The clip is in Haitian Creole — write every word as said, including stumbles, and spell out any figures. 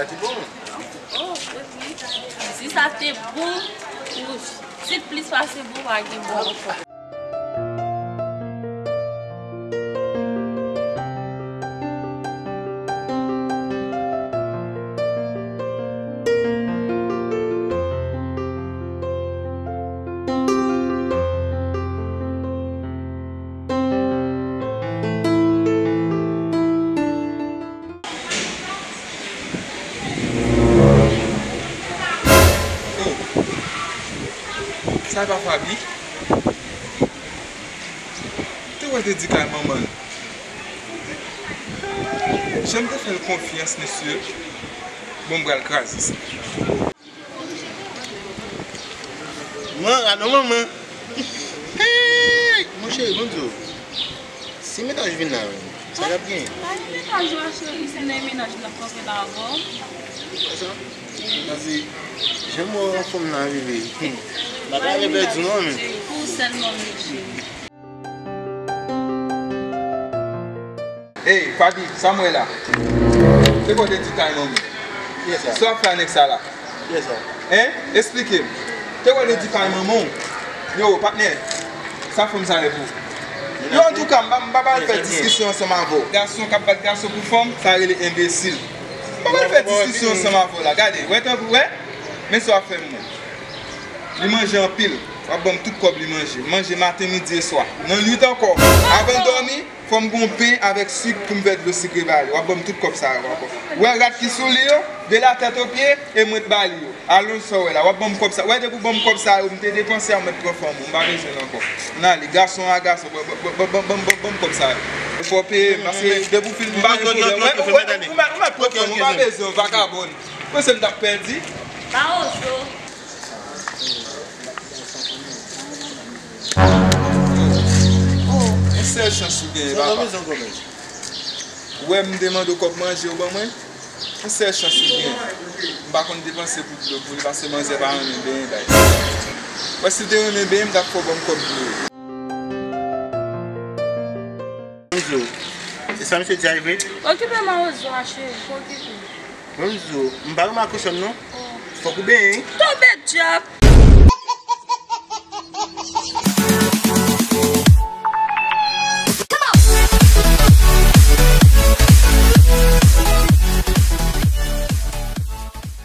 Sa te bon? Oh, wi, wi. Si sa te bon, ou, si plis pase bon, pa gen bon ankò. Oh. Sa e pa Faby? Te wè te di kay manman l. Jan m te fè l konfyans, mesye. Bon, m pral kraze sa. Mwen, a non manman. Hey! Mon cheri, bon Dieu. Si mennaj vin la, wi, sa k ap gen? Pa gen mennaj, non, cheri, se nan mennaj la kanpe la avè w. Sa? Paske, jan m wè w anfòm nan rive. Bagay la pèdi non, men. Pou sèlman, men, cheri. Ey, Faby, sa m wè la? Se kote di kay manman. Kiyès sa? Sa w ap fè a nèg sa la? Kiyès sa? Hein? Esplike m. Te wè li di kay manman w? Yo, patnè, sa fanm sa ye pou? Yo, antouka, m pa, m pa pral fè diskisyon ansanm avè w. Gason k ap bat gason pou fanm, sa rele enbesil. M pa pral fè diskisyon ansanm avè w la. Gade, wè tankou, wè? Men sa w ap fè m, mwen. Li manje anpil. W ap ban m tout kòb li manje. Manje maten, midi e swa. Nan nuit ankò. Avan l dòmi, fò m gon pen avèk sik pou m fè dlo sikre ba li. W ap ban m tout kòb sa yo ankò. Wè rad ki sou li yo, de la tèt o pye, e mwen t ba li yo. Alonj sa w wè la, w ap ban m kòb sa. Wè depi w ban m kòb sa yo, m te depanse a, mwen t pran fanm ou, m pa bezwen l ankò. M ale, gason a gason, ban, ban, ban m kòb sa yo. Fò w peye m, paske depi w fin m pa gen pwoblèm. Wè, wè, ou mèt, ou mèt pran fanm ou, m pa bezwen w, vakabòn. Panse m t ap pèdi? Mawozo. Yon sèl chans ou genyen, papa. Ou wè m te mande w kòb manje ou ban mwen? Yon sèl chans ou genyen. M pa konn depanse pou dlo pou li, paske manzè pa renmen benyen bay. Wè, si l te renmen benyen, m t ap fè w ban m kòb dlo. Bonjou. Se sa misye di a vre? Okipe mawozo a, cheri, okipe. Bonjou. M pa remake w chanm non. Oh. Fòk ou benyen wi. Tonbe dyab.